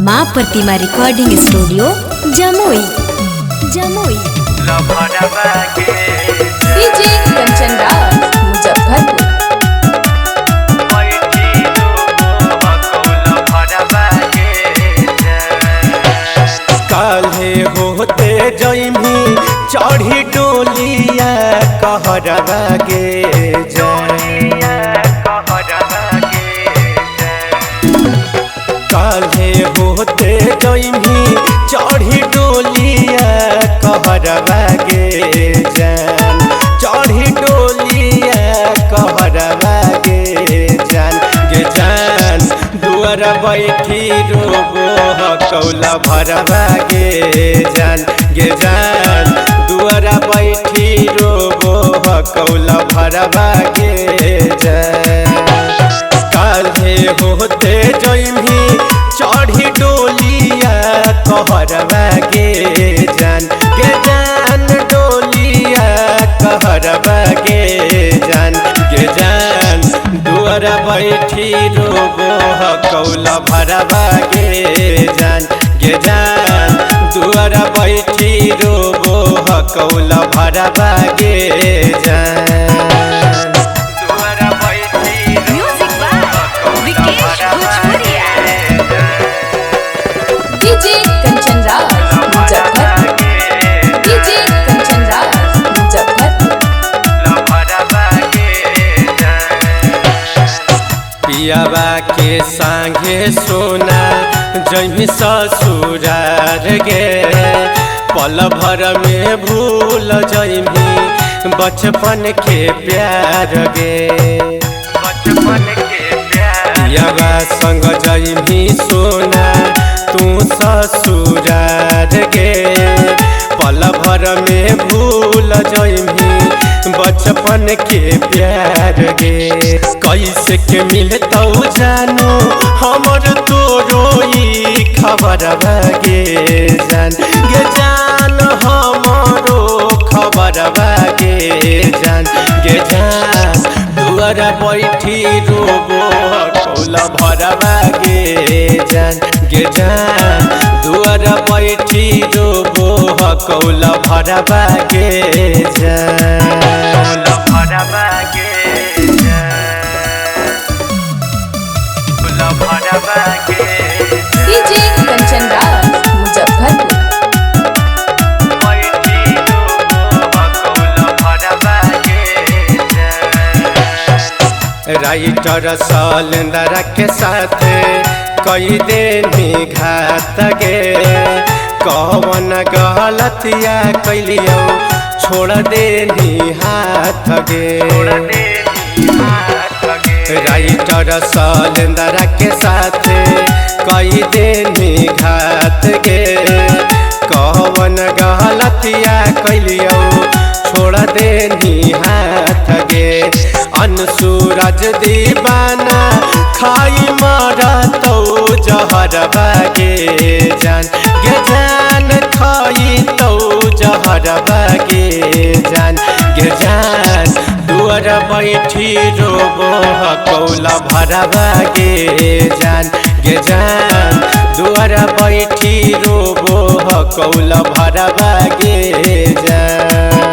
माँ Pratima recording studio Jamui. Jamui DJ Kanchan Raj Muzaffarpur. काल्हे होते जइमी चढ़ी डोलिया कहरवा गे काल्हे होते जइमी चढ़ी डोलिया कहरवा गे जान, चढ़ी डोलिया कहरवा गे जान, गे जान दुआर बैठी रोबो कौला भरवा गे जान, गे जान दुआर बैठी रोबो कौला भरवा गे जान। काल्हे होते जइमी चढ़ी डोलिया कहरवा गे जान, गे जान डोलिया कहरवा गे जान, गे जान दुआर बैठी रोबो कौला भरवा गे जान, गे जान दुआर बैठी रोबो कौला भरवा गे जान। Music by Vikesh Bhojpuriya. DJ Kanchan Raj Muzaffarpur. DJ Kanchan Raj Muzaffarpur. पियावा के संगे सोना जमी ससुरार गे, पल भर में भूल जमी बचपन के प्यार गे। पियावा संग जमी सोना तू ससुरार गे, पल भर में भूल जमी बचपन के प्यार गे। कैसे के मिलतौ जानो हमर तोरो ई खबर गे जान, गे जान हमरो खबर गे जान, गे जान दुआर बैठी रोबो कौला भरवा गे जान, गे जान दुआर बैठी रोबो कौला भरवा गे जान। डीजे कंचन राज मुजफ्फरपुर। राइटर शैलेंद्र के साथे कई देनी घात गे, कौन गलतिया कैलियो छोड़ देनी हाथ गे। राइटर शैलेंद्र के साथे कई देनी घात गे, कौन गलतिया कैलियो छोड़ देनी हाथ गे। अनसूरज दीवाना खाई मरतौ जहरवा गे जान, गे जान खाई तौ जहरवा गे जान, गे जान दुआर बैठी रोबो कौला भरवा गे जान, गे जान दुआर बैठी रोबो कौला भरवा गे जान।